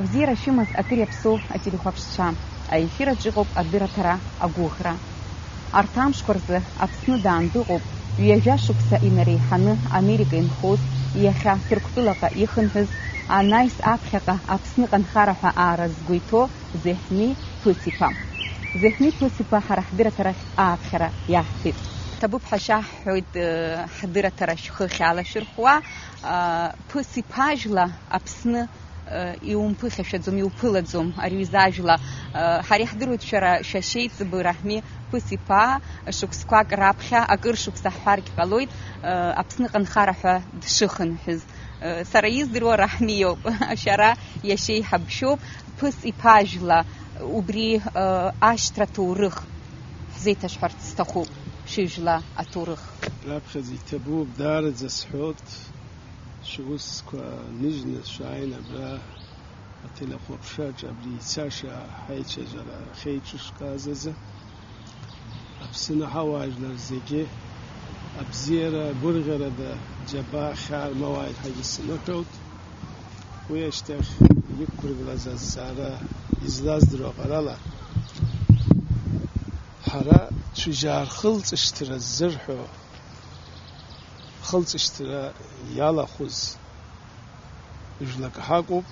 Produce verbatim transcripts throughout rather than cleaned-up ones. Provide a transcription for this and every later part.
Бзиара шәымаз акыр иаԥсоу ателехәаԥшцәа, аефир аҿы иҟоуп адырраҭара агәыӷра. Арҭ амшқәа рзы Аԥсны даандыҟоуп, ҩажәа шықәса инареиҳаны Америка инхоз, иахьа Ҭырқәтәылаҟа ихынҳәыз, анаҩс аԥхьаҟа Аԥсныҟа анхара ҳәа ааразгәы иҭоу Зеҳми Ԥыциԥа. Зеҳми Ԥыциԥа ҳара ҳдырраҭарахь ааԥхьара иаҳҭеит. Ҭабуп ҳәа шәаҳҳәоит, э, ҳдырраҭара шәхы ахьалашәырхәуа, э, Ԥыциԥа ажәла Аԥсны, э, иумԥыхьашәаӡом, иуԥылаӡом ари ҩыза ажәла. Э, ҳара иаҳдыруеит шәара шәашьеиҵбы Раҳми Ԥыциԥа шықәсқәак раԥхьа, акыр шықәса ҳҳәаргь ҟалоит, э, Аԥсныҟа анхара ҳәа дшыхынҳәыз. Э, сара издыруа Раҳми иоуп, шәара иашьеиҳабшьоуп, Ԥыциԥа ажәла, убри, э, ашьҭра ҭоурых ҳзеиҭашәҳәарц сҭахуп, шәыжәла аҭоурых. Раԥхьаӡа иҭабуп, даараӡа сҳәоит, шәусқәа ныжьны шәааин абра ателехәаԥшраҿы абри ицаша ҳаицәажәара ахьеиҿышкааз азы. Аԥсны ҳауаажәлар зегьы абзиара гәырӷьарада џьабаа хьаа рмоуааит ҳәагьы сныҳәоит. Уи ашьҭахь иқәгәырӷьалаз азҵаара излаздыруа ҟарала, ҳара цәыжьаа рхылҵышьҭра ззырҳәо, хылҵышьҭра иалахәыз жәлак ҳакәуп.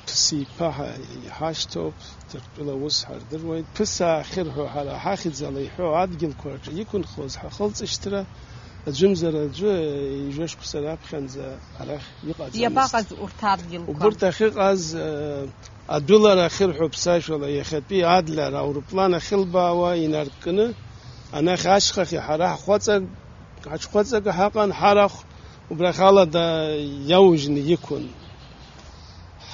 Ԥсиԥа ҳәа иҳашьҭоуп, Ҭырқәтәыла аус ҳардыруеит. Ԥыс аахьырҳәо ҳара ҳахьӡала иҳәоу адгьылқәа рҿы иқәынхоз ҳахылҵышьҭра, аӡәымзар аӡәы ҩажәа шықәса раԥхьанӡа арахь иҟаӡамызт. Иабаҟаз урҭ адгьылқәа? Убырҭ ахьыҟаз, э, адәылара ахьырҳәо ԥсажәала, иахьатәи Адлер аурплан ахьылбаауа инаркны, анахь ашьхахь ҳара ҳхәаҵа-, ҳаҽхәаҵага ҳаҟан, ҳарахә убрахь алада иаужьны иқәын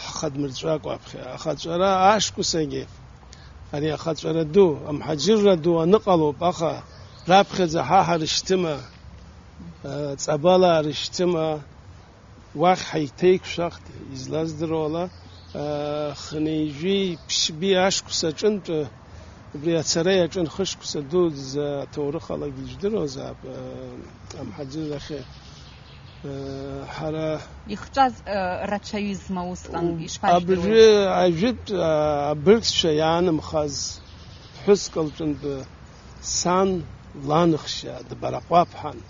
ҳхадмырҵәакәа аԥхьа. Ахаҵәара ашкәсагьы, ари ахаҵәара ду, амҳаџьырра ду аныҟалоуп, аха раԥхьаӡа ҳа ҳарышьҭыма, ҵабалаа рышьҭыма, уахь ҳаиҭеиқәшәахт, излаздыруала, хынеижәи ԥшьби ашкәс аҿынтә, убри ацара иаҿын хышықәса дуӡӡа аҭоурыхалагьы ижәдыруазаап, амҳаџьыррахьы. Ҳара ихҵәаз, э, рацәаҩызма усҟан, у-, ишԥажәдыруеи? Абыржәы ажәытә, а, абыргцәа иаанымхаз ԥҳәыск лҿынтә сан ланыхшьа дбараҟәаԥҳан, э,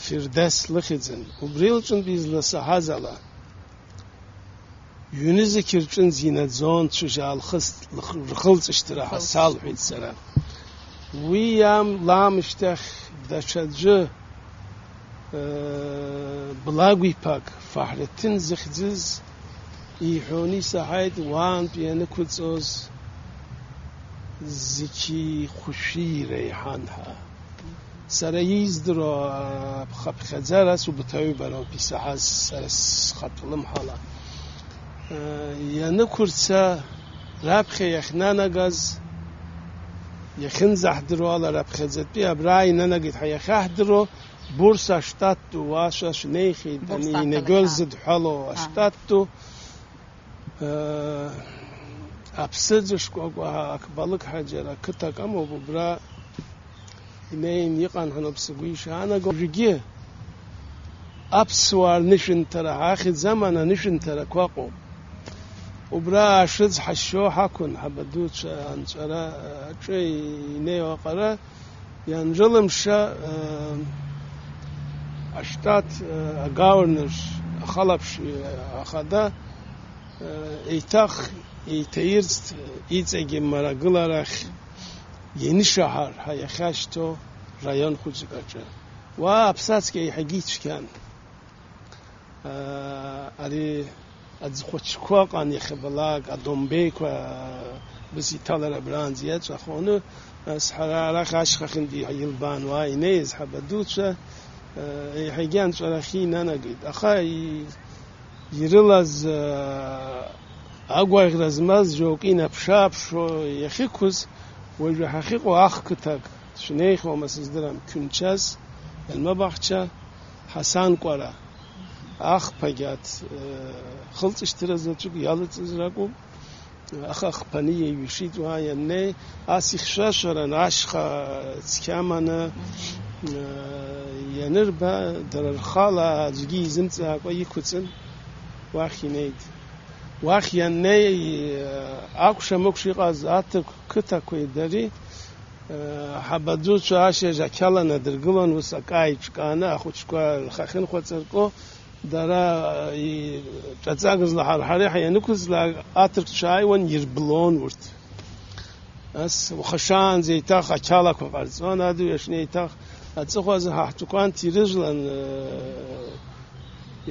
Фирдес лыхьӡын. Убри лҿынтә изласаҳаз ала, ҩнызқь рҿынӡа инаӡон цәыжь аалхыст лых-, рхылҵышьҭра ҳәа салҳәеит сара. Уи иам-, ламышьҭахь даҽаӡәы, э, Благәиԥак Фаҳреҭын зыхьӡыз иҳәоны исаҳаит, уаантә ианықәыҵоз зқьи хәшәи иреиҳан ҳәа. Сара издыруа аԥхаԥхьаӡара ас убарҭ аҩбароуп исаҳаз сара схатә лымҳала. Э, ианықәырца раԥхьа иахьнанагаз, иахьынӡаҳдыруа ала раԥхьаӡатәи абра инанагеит ҳәа иахьаҳдыруа Бурса аштатту, уа шәа шәнеихьеит, Бурса ани, инагоз ақалақь, аа, зыдҳәалоу, аа, аштатту, э, аԥсыӡ шкәакәа Ақбалықь ҳәа џьара ақыҭак амоуп, убра инеин иҟан ҳәа ауп сгәы ишаанаго. Уажәгьы аԥсуаа рнышәынҭара ҳахьӡ аман анышәынҭарақәа ыҟоуп. Убра ашыӡ ҳашьшьо ҳақәын, ҳабадуцәа анҵәара аҿы инеиуа аҟара ианрылымша, э, аштат, э, агаурнер, ахалаԥш, э, ахада, э, еиҭах еиҭаирӡт, э, иҵегьы мрагыларахь ианышаҳар ҳәа иахьашьҭоу раион хәыҷык аҿы. Уа аԥсацқьа еиҳагьы ицәгьан. Ари аӡхәыҷқәа ыҟан иахьабалак, адомбеиқәа, быс иҭалар абраанӡа иаҵәахоны, нас ҳара арахь ашьхахьынтәи илбаан уаа инеиз ҳабадуцәа, еиҳагьы анҵәарахьы инанагеит. Аха и-, ирылаз, агәаӷьра змаз џьоукы инаԥшы-ааԥшуа иахьықәыз, уажәы ҳахьыҟоу ахқыҭак шәнеихьоума сыздырам, Қьунчаз, Елмабахча, Ҳасан Кәара. Ахԥагьы аҭ-, э, хылҵышьҭра заҵәык иалыҵыз ракәым, аха хԥаны иеиҩишеит уа ианнеи, ас ихьшәашәаран ашьха цқьа аманы, э, ианырба, дара рхала аӡәгьы изымҵаакәа иқәыҵын, уахь инеит. Уахь ианнеи, акәша-мыкәша иҟаз аҭырқә қыҭақәеи дари, ҳабаӡуцәа ашьыжь ақьала надыргылан, ус акы ааиҿкааны, ахәыҷқәа рхахьынхәа ҵаркуа, дара, и-, ҿаҵак злаҳарҳари ҳәа ианықәызлак, аҭырқәцәа ааиуан, ирблон урҭ. Ас уахашаанӡа еиҭах ақьалақәа ҟарҵон, адырҩаҽны еиҭах аҵыхәазы ҳа ҳтәқәанҭ ирыжәлан, э,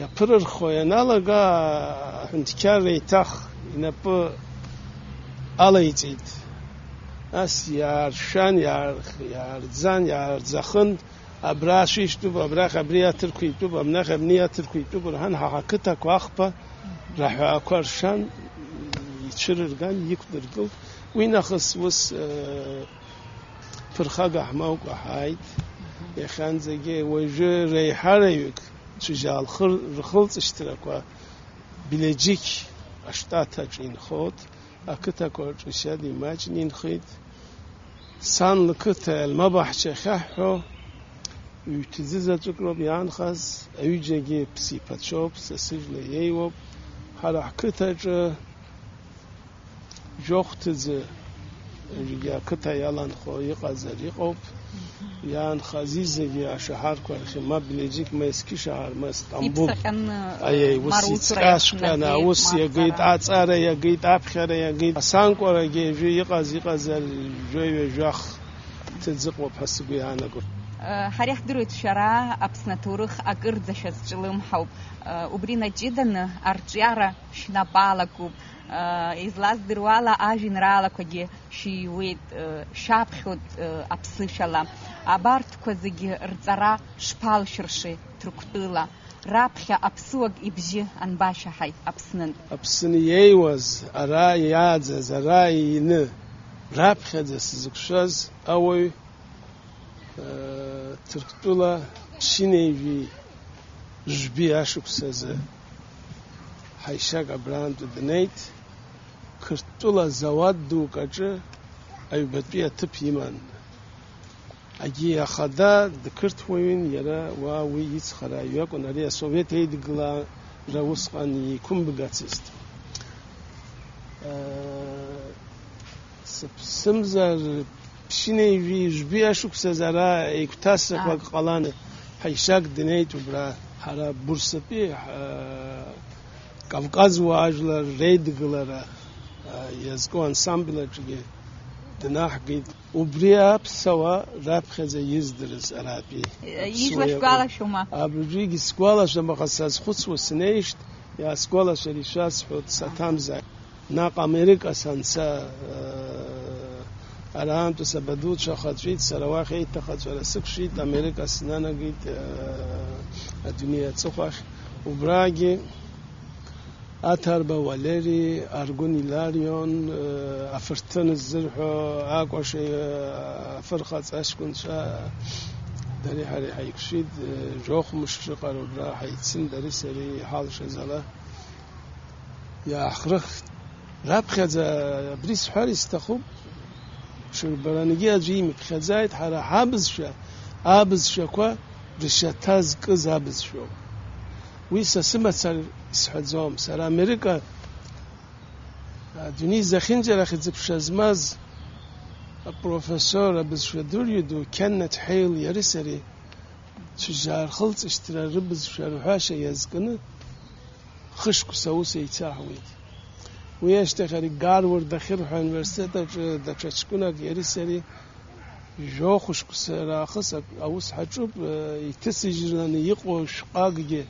иаԥырырхо ианалага, аҳәынҭқьар еиҭах инапы алаиҵеит. Ас иааршәан, иаар-, иаарӡан, иаарӡахын, абра шәишьтәуп, абрахь абри аҭырқәа итәуп, абнахь абни аҭырқәа итәуп рҳәан, ҳа ҳақыҭақәа ахԥа раҳәаақәа ршан, ицәырырган, иқәдыргылт. Уи нахыс ус, э, ԥырхага ҳмоукәа ҳааит. Иахьанӡагьы уажәы реиҳараҩык цәыжьаа лхы-, рхылҵышьҭрақәа Билеџьықь аштат аҿы инхоит, ақыҭақәа рҿы шьада имаҷны инхеит. Сан лқыҭа Елмабаҳча ахьаҳҳәо, ҩҭ ӡы заҵәык роуп иаанхаз, аҩыџьагьы ԥсеиқәацәоуп, сасыжәла иеиуоуп. Ҳара ҳқыҭаҿы жәохә ҭыӡы, зегьы ақыҭа иаланхо иҟазар иҟоуп. Иаанхаз зегьы ашаҳарқәа рахь, ма Билеџьик, ма Есқьышаҳар, ма Стамбул. Иԥсаҟьаны, аиеи, ус мар усура иҵҟьашәҟьаны, иаԥнагеит, аус ма иагеит, аҵара. Аҵара иагеит, аԥхьара иагеит. Асанкәарагьы ижәы иҟаз, иҟазар, жәаҩа-жәах ҭыӡыҟоуп ҳәа сгәы иаанагоит. Ҳара иаҳдыруеит шәара Аԥсны аҭоурых акырӡа шәазҿлымҳауп. Убри наҷыданы арҿиара шәнапы алакуп. Излаздыруала, ажәеинраалақәагьы шәиуеит, шәаԥхьоит аԥсышәала. Абарҭқәа зегьы рҵара шԥалшәыршеи Ҭырқәтәыла? Раԥхьа аԥсуак ибжьы анбашәаҳаи Аԥснынтә? Аԥсны иеиуаз, ара иааӡаз, ара иины, раԥхьаӡа сзықәшәаз ауаҩ, э, Ҭырқәтәыла ԥшьынеижәи жәби ашықәсазы ҳаишьак абраантәи днеит, Қырҭтәыла зауад дук аҿы аҩбатәи аҭыԥ иман. Агьи ахада дқырҭуаҩын, иара уа уи ицхырааҩ акәын, ари асовет еидгылара усҟан иқәымбгацызт. Сыԥсымзар, ԥшьынеижәи жәбеи ашықәсазы ара еиқәҭасрақәак ҟалан, ҳаишьак днеит убра, ҳара Бурсатәи, ҳа-, Кавказ уаажәлар реидгылара, а, иазку ансамбль аҿгьы днаҳгеит. Убри аԥсуаа раԥхьаӡа издырыз аратәи. Ижәла шәгәалашәома? Абригь сгәалашәом, аха сазхәыцуа снеижьт, иаасгәалашәар ишәасҳәоит, саҭамзааит. Наҟ Америка санца, э, араантәи сабадуцәа хаҵәит, сара уахь еиҭахаҵәара сықәшәеит, Америка снанагеит, э, адунеи аҵыхәахь. Убрагьы Аҭарба Валери, Аргәын Иларион, э, афырҭын ззырҳәо, акәашеи, э, афырхаҵа аҷкәынцәа, дареи ҳареи ҳаиқәшәеит, э, жәохә мыш шыҟароу убра ҳаицын, дареи сареи иҳалшаз ала иааҳхрыхт. Раԥхьаӡа абри сҳәар исҭахуп, ҽырбарангьы аӡәы имыԥхьаӡааит, ҳара ҳабызшәа, абызшәақәа рышьаҭа зкыз абызшәоуп. Уи са сымацара исҳәаӡом. Сара Америка, адунеи зехьынџьарахь зыԥша змаз апрофессор, абызшәа дырҩыду Кеннет Ҳеил иареи сареи цәыжьаа рхылҵышьҭра рыбызшәа рҳәашьа иазкны хышықәса аус еицаҳуеит. Уи ашьҭахь ари Гарвард ахьырҳәо ауниверситет аҿы даҽа ҷкәынак иареи сареи жәохә шықәса раахыс ак-, аус ҳаҿуп, э, иҭысыжьраны иҟоу шәҟәакгьы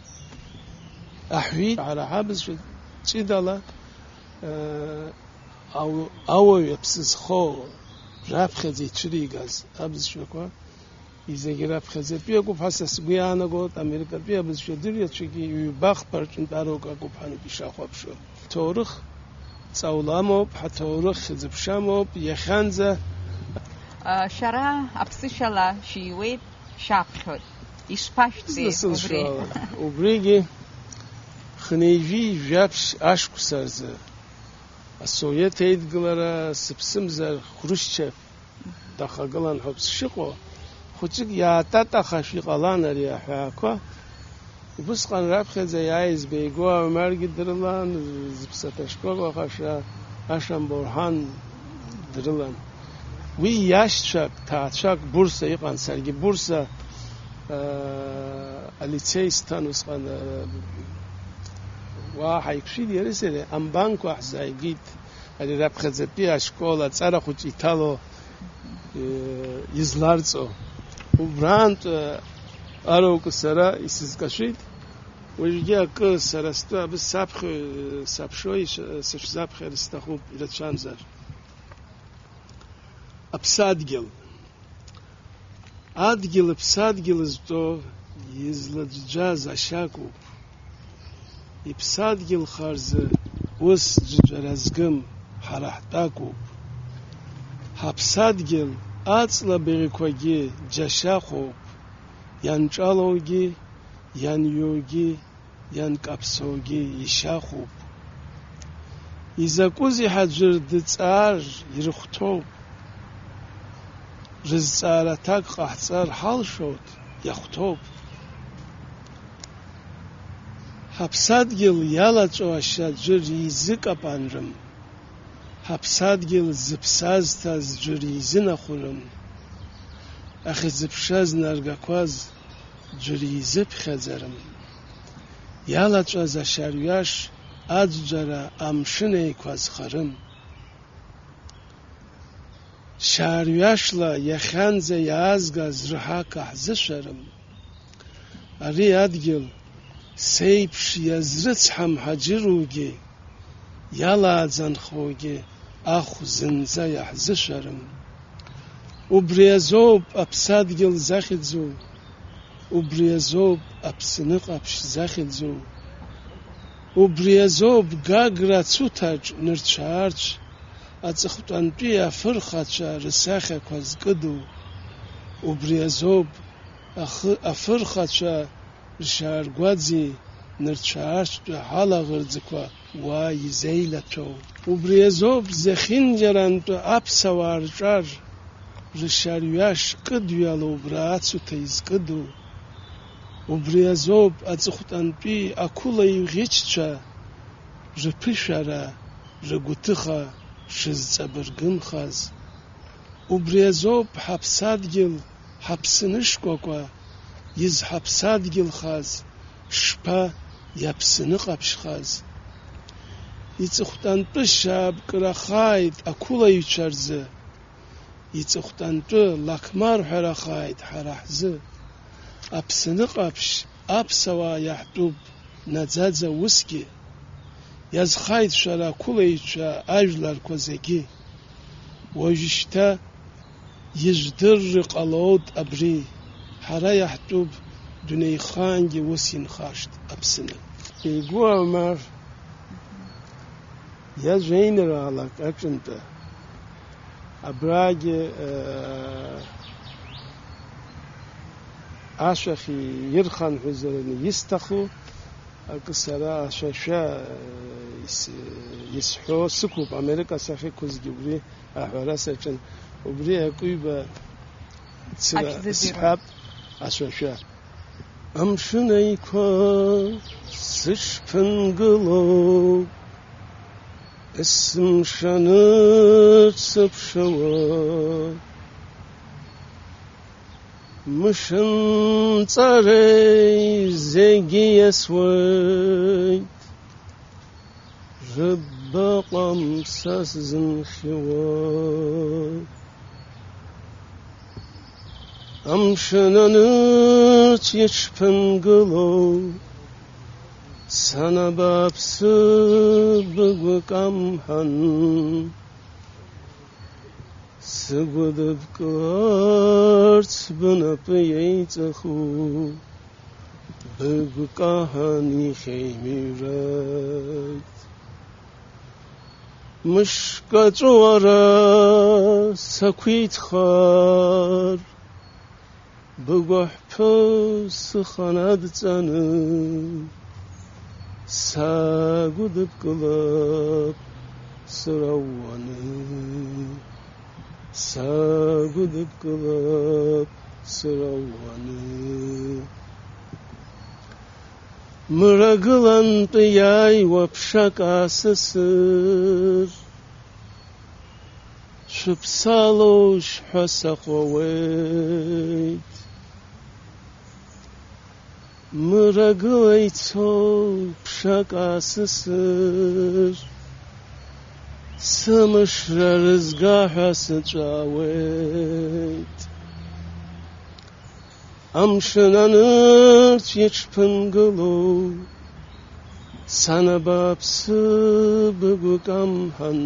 аҳәит. Ҳара ҳабызшәа ҷыдала, э, ау-, ауаҩ аԥсы зхоу раԥхьаӡа ицәыригаз абызшәақәа Изегьы раԥхьаӡатәи акоуп ҳәа са сгәы иаанагоит, америкатәи абызшәа дырҩацәагьы ҩба-хԥа рҿынтәароуп акоуп ҳәа ишахәаԥшуа. Ҳҭоурых ҵауламоуп, ҳаҭоурых хьыӡ-ԥшамоуп, иахьанӡа. Шәара аԥсышәала шәиуеит, шәаԥхьоит. Ишԥашәҵеи убри? Сылшала, убригьы хынеижәи жәаԥшь ашықәса рзы асовет еидгылара сыԥсымзар Хрушьчев дахагылан ҳәа ауп сшыҟоу, хәыҷык иаататахашәа иҟалан ари аҳәаақәа, Убысҟан раԥхьаӡа иааиз Беигәаа Омаргьы дрылан, зыԥсаҭа шкәакәа ҟаша Ашамба Орҳан дрылан. Уи иашьцәак, ҭаацәак Бурса иҟан, саргьы Бурса, аа, алицеи сҭан усҟан, аа, уаа ҳаиқәшәеит иареи сареи, амбанқәа ҳзааигеит. Ари раԥхьаӡатәи ашкол аҵара хәыҷ иҭало, э, изларҵо. Убраантә, э, ароук сара исызкашәеит. Уажәгьы акы сара стәы абы саԥхьо, э, саԥшуа иш-, э, сышәзаԥхьар сҭахуп, ирацәамзар. Аԥсадгьыл. Адгьыл-ԥсадгьыл зтәу излаӡәӡәаз ашьакоуп. Иԥсадгьылхарзы ус ӡәӡәара згым ҳара ҳтәакоуп. Ҳаԥсадгьыл аҵла бӷьқәагьы џьашьахәоуп, ианҿалоугьы, ианҩугьы, ианкаԥсоугьы ишьахәуп. Изакәызеи ҳаӡәыр дыҵаар ирыхәҭоуп. Рызҵаара аҭак ҟаҳҵар ҳалшоит, иахәҭоуп. Ҳаԥсадгьыл иалаҵәо ашьа аӡәыр изыкапанрым. Ҳаԥсадгьыл зыԥсазҭаз ӡәыр изынахәарым, ахьӡыԥша знаргақәаз ӡәыр изыԥхьаӡарым. Иалаҵәаз ашьарҩаш аӡәӡәара амшын еиқәа зхарым. Шьаарҩашла иахьанӡа иаазгаз рҳақ аҳзышәарым. Ари адгьыл сеиԥш иазрыцҳам ҳаџьыругьы, иалааӡанхоугьы ахә зынӡа иаҳзышәарым. Убри азоуп аԥсадгьыл захьӡу, убри азоуп Аԥсны ҟаԥшь захьӡу, убри азоуп Гагра ацуҭаҿ нырцә-аарцә аҵыхәтәантәи афырхацәа рсахьақәа зкыду, убри азоуп ахы-, афырхацәа ршьааргәаӡи нырцә-аарцәтәи ҳалаӷырӡқәа уа изеилаҭәоу. Убри азоуп зехьынџьарантәи аԥсуаа рҿар ршьарҩаш кыдҩало убра ацуҭа изкыду. Убри азоуп аҵыхәтәантәи ақәылаҩ ӷьычцәа рыԥышәара, рыгәҭыха шызҵабыргымхаз. Убри азоуп ҳаԥсадгьыл, ҳаԥсны шкәакәа, изҳаԥсадгьылхаз, шԥа иаԥсны ҟаԥшьхаз. Иҵыхәтәантәы шьаабкрахааит ақәылаҩцәа рзы, иҵыхәтәантәы лақмарҳәарахааит ҳара ҳзы. Аԥсны ҟаԥшь аԥсуаа иаҳтәуп наӡаӡа усгьы. Иазхааит шәара ақәылаҩцәа ажәларқәа зегьы. Уажәшьҭа ижәдырра ҟалоит абри, ҳара иаҳтәуп дунеихаангьы ус инхашт Аԥсны. Беигәаа Омар иажәеинраалак аҿынтәы абрагьы, э, ашәахь ирхынҳәызараны исҭаху акы сара ашәашәа, э, ис-, исҳәо сықәуп, Америка сахьықәызгьы убри аҳәара саҿын. Убри акәиба цыра Ахьӡыӡара. Сҳәап, ашәашәа. Амшын еиқәа сышԥынгылоу, есымша анырцыԥшуа, мышынҵарей зегьы иасуеит, рыбаҟам са сзынхьуа. Амшын анырцә иҽԥынгылоу, санабааԥсы быгәы камҳан, сыгәыдыбкыларц бынапы иеиҵаху, быгәкаҳан ихеимыҩрааит. Мышкаҿы уара сақәиҭхар, быгәаҳәԥы сыхан адҵаны, сагәыдыбкылап сара уаны, сагәыдыбкылап сара уаны. Мрагылантәи иааиуа ԥшак аасысыр, шәыԥсалоушь ҳәа саҟәуеит. Мрагыла ицоу ԥшак аасысыр, сымшра рызга ҳәа сыҵәаауеит. Амшын анырцә иаҽԥынгылоу, сан абааԥсы быгәкамҳан,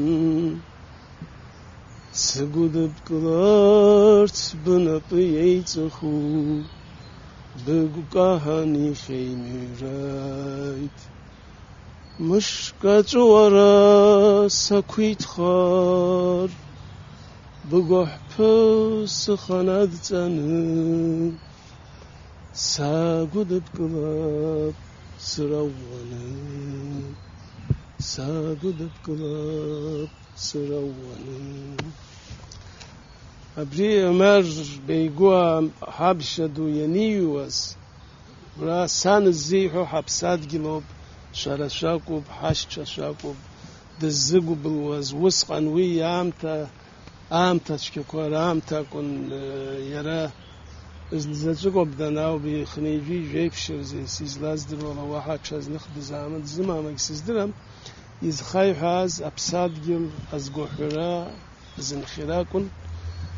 сыгәыдыбкыларц бынапы иеиҵыху, быгәкаҳан ихеимыҩрааит. Мышк аҵәуара сақәиҭхар, быгәаҳәԥы сыхан адҵаны, сагәыдыбкылап сыра ууаны, сагәыдыбкылап сыра ууаны. Абри Омар Беигәаа ҳабшьа ду ианиҩуаз, Ура, сан ззиҳәо ҳаԥсадгьылоуп, шәара шәакәуп, ҳашьцәа шәакәуп, дыззыгәбылуаз, усҟан уи аамҭа, аамҭа цәгьақәа раамҭа акәын, э, иара знызаҵәыкоуп данаауба ихынҩажәи жәеиԥшь рзы сизлаздыруала уаҳа аҽазных дызаама-, дызмамагь сыздырам, изхаҩҳәааз аԥсадгьыл азгәаҳәара, зынхьира акәын.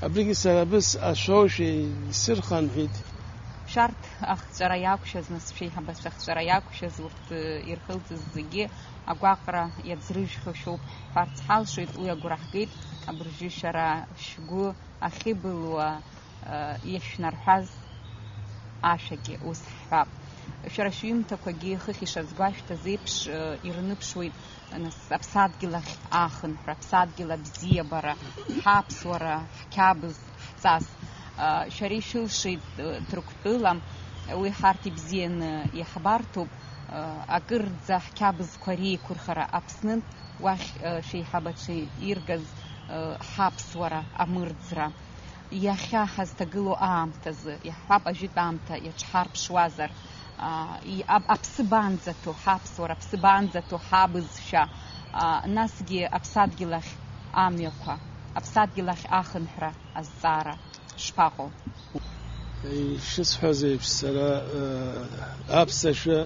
Абригьы сара абыс ашәоушәа исырхынҳәит. Шәарҭ ахҵәара иақәшәаз, нас шәеиҳабацәа ахҵәара иақәшәаз, урҭ, э, ирхылҵыз зегьы агәаҟра иаӡрыжәхьоу шәоуп ҳҳәарц ҳалшоит, уи агәра ҳгеит, абыржәы шәара шәгәы ахьыбылуа, э, иашәнарҳәаз ашәагьы ус ҳҳәап. Шәара шәҩымҭақәагьы хыхь ишазгәашәҭаз еиԥш, э, ирныԥшуеит. Нас, аԥсадгьыл ахь ахынҳәра, аԥсадгьыл абзиабара, ҳаԥсуара, ҳқьабз, ҳҵас. Шәара ишәылшеит, Ҭырқәтәыла, уи ҳарҭ ибзианы иаҳбарҭоуп. Акырӡа ҳқьабзқәа реиқәырхара Аԥснынтә уахь шәеиҳабацәа иргаз ҳаԥсуара амырӡра. Иахьа ҳазҭагылоу аамҭазы, иаҳҳәап, ажәытә аамҭа иаҽҳарԥшуазар, аа, и-, ап-, аԥсыбаанӡа ҭоу ҳаԥсуара, аԥсыбаанӡа ҭоу ҳабызшәа, аа, насгьы аԥсадгьыл ахь амҩақәа, аԥсадгьыл ахь ахынҳәра азҵаара шԥаҟоу? Ишысҳәаз еиԥш, сара, э, аԥсашәа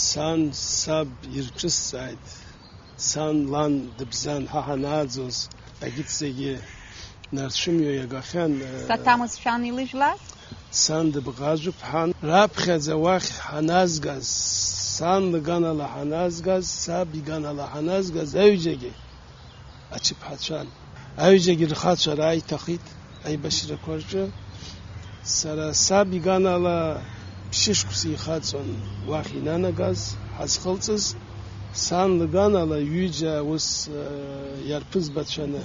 сан, саб ирҿысҵааит. Сан, лан дыбзан, ҳа ҳанааӡоз, агьыт зегьы нарцәымҩа иагахьан, э, Саҭамыз шәан илыжәлаз? Сан дыбӷажәып ҳан. Раԥхьаӡа уахь ҳаназгаз, сан лганала ҳаназгаз, саб иганала ҳаназгаз, аҩыџьагьы ачыԥҳацәан. Аҩыџьагьы рхацәа рааиҭахит аибашьрақәа рҿы. Сара саб иганала ԥшьышықәса ихаҵон уахь инанагаз, ҳазхылҵыз. Сан лганала ҩыџьа ус, э, иарԥызбацәаны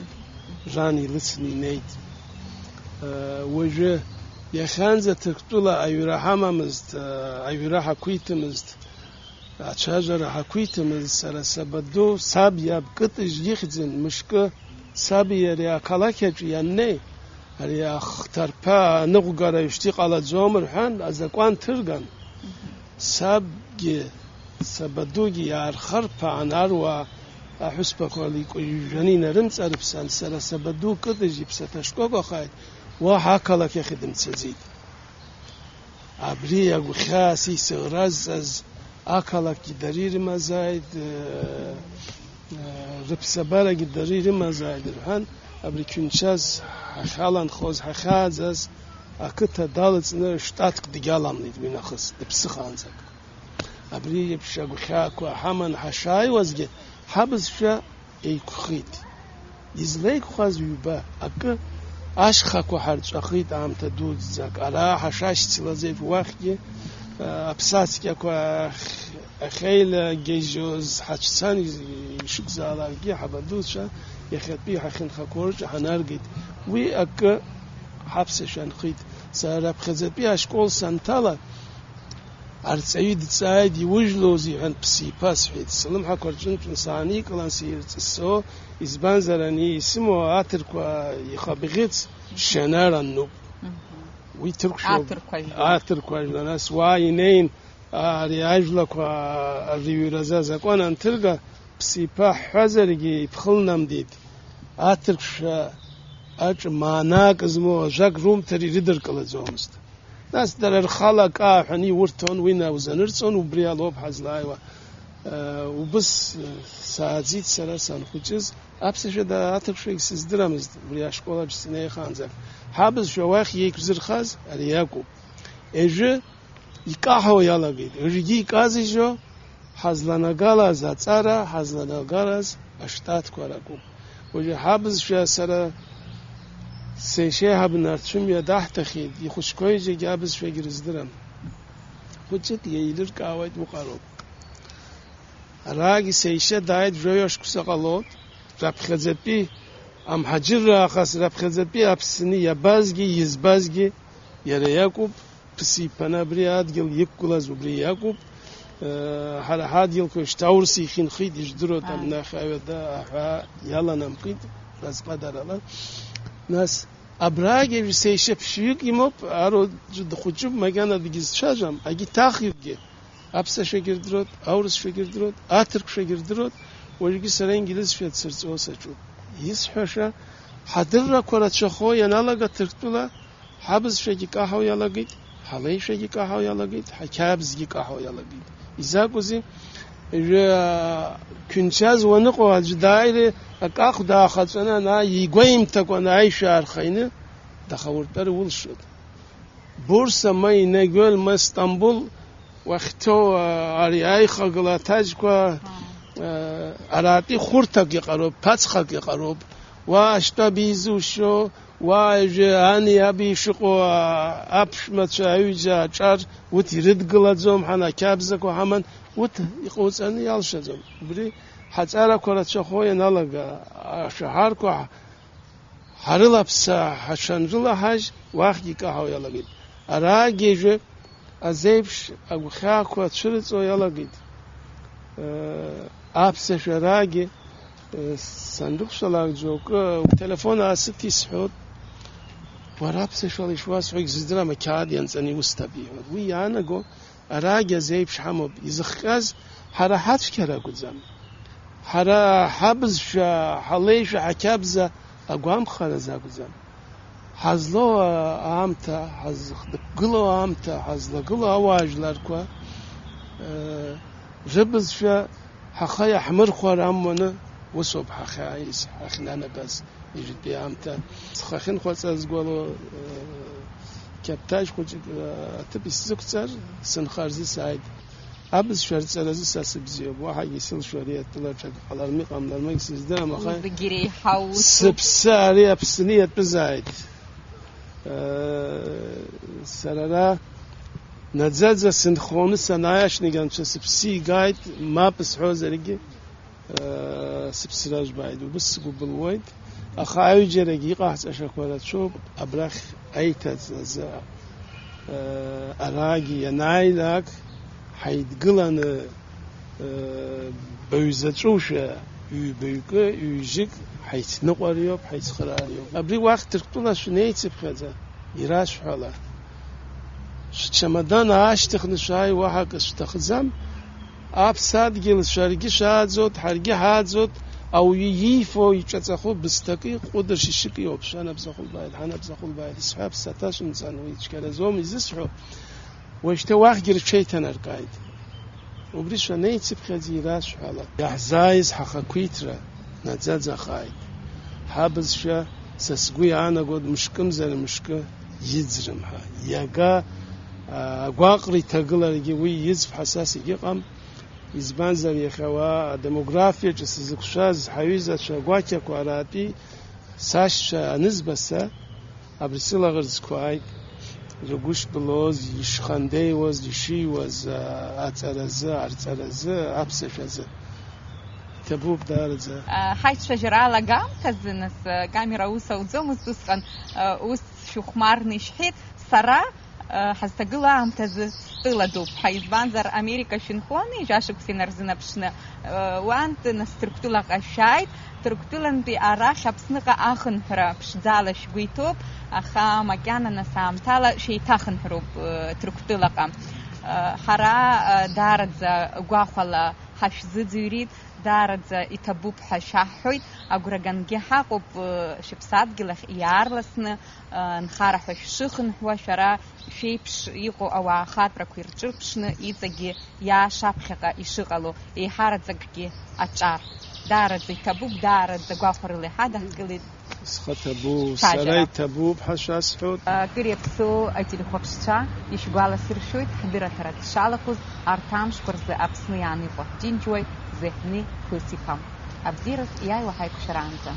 ран илыцны инеит. Э, уажәы иахьанӡа Ҭырқәтәыла аҩра ҳамамызт, э, аҩра ҳақәиҭымызт, ацәажәара ҳақәиҭымыз, сара сабаду, саб иаб Кытыжь ихьӡын, мышкы саби иареи ақалақь аҿы ианнеи, ари ахҭарԥа аныҟәгара ишьҭа иҟалаӡом рҳәан, азакәан ҭырган. Сабгьы сабадугьы иаархарԥаан аруаа аҳәызбақәа ликәыжәжәаны инарымҵарыԥсан, сара сабаду Кытыжь иԥсаҭа шкәакәахааит, уаҳа ақалақь ахь дымцаӡеит. Абри агәхьаас исыӷразҵаз ақалақьгьы дара ирымазааит, э, э, рыԥсабарагьы дара ирымазааит рҳәан, абри Қьынчаз ҳахьаланхоз, ҳахьааӡаз, ақыҭа далҵны штатк дагьаламлеит уи нахыс, дыԥсыхаанӡак. Абри еиԥш агәхьаақәа ҳаман ҳашааиуазгьы, ҳабызшәа еиқәхеит. Излеиқәхаз ҩба, акы ашьхақәа ҳарҵәахит аамҭа дуӡӡак. Ара ҳашашьцылаз еиԥш уахьгьы, а, аԥсацқьақәа ахь-, ахьеилагьежьуаз ҳацәцан, из-, ишықәзаалакгьы ҳабадуцәа иахьатәи ҳахьынхақәоу рҿы ҳанаргеит. Уи акы ҳаԥсашәа нхеит. Сара раԥхьаӡатәи ашкол санҭала, Арҵаҩы дҵааит, иужәлоузеи ҳәан ԥсиԥа сҳәеит. Слымҳақәа рҿынтәын сааникылан, сирҵысо, избанзар, ани исымоу аҭырқәа ихабӷьыц шьанар ануп. Мгм. Уи ҭырқәшәоуп. Аҭырқәа жәлар. Аҭырқәа жәлар, нас уа инеин, Ари ажәлақәа рыҩразы азакәан анҭырга, ԥсиԥа ҳҳәазаргьы иԥхылнамдеит, аҭырқәшәа аҿы маанак змоу ажәак румҭар ирыдыркылаӡомызт. Нас дара рхала акы ааҳәаны иурҭон, уи наузанырҵон, убри алоуп ҳазлааиуа. Э, убыс, э, сааӡеит сара санхәыҷыз, аԥсашәа дара аҭырқәшәагь сыздырамызт, убри ашкол аҿы снеихаанӡа. Ҳабызшәа уахь иеиқәзырхаз ари акәуп. Ежәы икаҳау иалагеит, ежәгьы иказыжьо, ҳазланагалаз аҵара, ҳазланагалаз аштатқәа ракәуп. Уажәы ҳабызшәа сара сеишеиҳаб нарцәымҩа даҳҭахьеит, ихәыҷқәеи зегьы абызшәагьы рыздырам. Хәыҷык еилыркаауеит уҟароуп. Араагьы сеишьа дааит жәаҩа шықәса ҟалоит, раԥхьаӡатәи амҳаџьырра аахыс раԥхьаӡатәи Аԥсны иабазгьы, избазгьы иара иакәуп, ԥсиԥаны абри адгьыл иқәгылаз убри иакәуп. Э, ҳара ҳадгьылқәа шьҭа аурыс ихьынхеит, ижәдыруеит, Ааи. Амнахь аҩада аҳәаа иаланамкит, разҟадарала. Нас, абраагьы сеишьа ԥшьҩык имоуп, аруаӡә дхәыҷуп, макьана дгьызцәажәам, агьи ҭахҩыкгьы, аԥсашәагьы рдыруеит, аурысшәагьы рдыруеит, аҭырқәшәагьы рдыруеит, уажәгьы сара ингилызшәа дсырҵо саҿуп. Исҳәаша, ҳадыррақәа рацәахо ианалага Ҭырқәтәыла, ҳабызшәагьы каҳау иалагеит, ҳалеишәагьы каҳау иалагеит, ҳақьабзгьы каҳау иалагеит. Изакәызеи? Жәа-, Қәынчаз уаныҟоу аӡә дааири, акахә даахаҵәаны анааи, игәеимҭакәа анааишәа аархаины, дахауртәар улшоит. Бурса ма Инагөл ма Стамбул уахьҭоу, а, ари аихагыла аҭаџьқәа, а, аратәи хәырҭак иҟароуп, ԥацхак иҟароуп. Уа ашьтәа бизушьо, уа ижәы ани аби ишыҟоу, а, аԥшәмацәа аҩыџьа аҿар урҭ ирыдгылаӡом, ҳанақьабзақәа ҳаман, урҭ иҟауҵаны иалшаӡом. Убри ҳаҵарақәа рацәахо ианалага, ашәаҳәарқәа ҳарылаԥса, ҳаҽанрылаҳажь, уахьгьы икаҳау иалагеит. Араагьежьы азеиԥш агәхьаақәа цәырҵуа иалагеит. Э, аԥсашәараагьы, э, санрыхәшалак џьоукы, уи телефон аасыҭ исҳәот, уара аԥсашәала ишуасҳәогь сыздырам, ақьаад ианҵаны иусҭап, иҳәот. Уи иаанаго, араагьы азеиԥш ҳамоуп, изыхҟьаз ҳара ҳацәгьара акәӡам. Ҳара ҳабызшәа, ҳалеишәа, ҳақьабза агәамхараз акәӡам. Ҳазлоу аамҭа, ҳазхықәгылоу аамҭа, ҳазлагылоу ауаажәларқәа, э, рыбызшәа ҳаха иаҳмырхәар амуаны, усоуп ҳахьааиз, ҳахьнанагаз. Ижәытәи аамҭа схы ахьынхәаҵа сгәало, э, қьаԥҭажә хәыҷык, э, аҭыԥ исзықәҵар, сынхар зысааит. Абызшәа рҵаразы са сыбзиоуп, уаҳагьы исылшо ари атәылаҿ акы ҟаларым, иҟамларым, сыздырам, аха Уи зегьы иреиҳау усуп. Сыԥсы ари Аԥсны иатәызааит. Э, сара ара наӡаӡа сынхоны санааи, аҽнагь анцәа сыԥсы игааит, мап сҳәозаргьы, сыԥсра жәбааит, убыс сгәы былуеит, аха аҩџьарагьы иҟаҳҵашақәа рацәоуп, абрахь аиҭаҵ азы, араагьы ианааилак, ҳаидгыланы, баҩзаҵәушәа, ҩбаҩкы, ҩжьык ҳаицныҟәариоуп, ҳаицхыраариоуп. Абри уахь Ҭырқәтәыла шәнеицыԥхьаӡа, ирашәҳәала. Шәчамадан аашьҭыхны шәааи, уаҳа акы шәҭахӡам. Аԥсадгьыл шәаргьы шәааӡот, ҳаргьы ҳааӡот, ауаҩы иифо, иҿаҵахо бысҭаки ҟәыдыршьышьыки ауп, шәанабзахәылбааит, ҳанабзахәылбааит, исҳәап, саҭашәымҵан, уи цәгьаразоума изысҳәо, уажәшьҭа уахьгьы рҽеиҭанаркааит. Убри шәанеицыԥхьаӡа ирашәҳәала, иаҳзааиз ҳахақәиҭра наӡаӡахааит. Ҳабызшәа, са сгәы иаанагоит, мышкымзар мышкы иӡрым ҳәа. Иага, а, агәаҟра иҭагыларагьы уи иӡп ҳәа са сегьыҟам. Избанзар, иахьа уа адемографиаҿы сзықәшәаз ҳаҩызацәа агәакьақәа аратәи сашьцәа анызба са, абри сылаӷырӡқәа ааит, ргәы шбылоз, ишхандеиуаз, ишиуаз, а, аҵаразы, арҵаразы, аԥсашәазы. Иҭабуп даараӡа. А, ҳаицәажәара алагамҭазы, нас, а, камера аус ауӡомызт усҟан, а, ус шәыхәмарны ишәҳәеит, сара, а, ҳазҭагылоу аамҭазы стәыла дууп ҳәа, избанзар, Америка шәынхони, жәашықәса инарзынаԥшны, а, уантәи, нас, Ҭырқәтәылаҟа шәааит, Ҭырқәтәылантәи арахь Аԥсныҟа ахынҳәра ԥшӡала шәгәы иҭоуп, аха макьана, нас, аамҭала шәеиҭахынҳәроуп, а, Ҭырқәтәылаҟа. Ҳара даараӡа гәахәала ҳашәзыӡырҩит, даараӡа иҭабуп ҳәа шәаҳҳәоит. Агәра гангьы ҳаҟоуп, шәыԥсадгьыл ахь иаарласны нхара ҳәа шәшыхынҳәуа, шәара шәеиԥш иҟоу ауаа ахаҵәрақәа ирҿырԥшны иҵегьы иаашаԥхьаҟа ишыҟало, еиҳараӡакгьы аҿар. Даараӡа иҭабуп, даараӡа гәахәарыла иҳадаҳкылеит. Схы ҭабу, сара иҭабуп ҳәа шәасҳәоит. Акыр иаԥсоу ателехәаԥшцәа ишәгәаласыршәоит, ҳбираҭара дшалахәыз арҭ амшқәа рзы Аԥсны иааны иҟоу ҳџьынџьуаҩ Зеҳни Хысиԥа. Абзиараз иааиуа ҳаиқәшәараанӡа.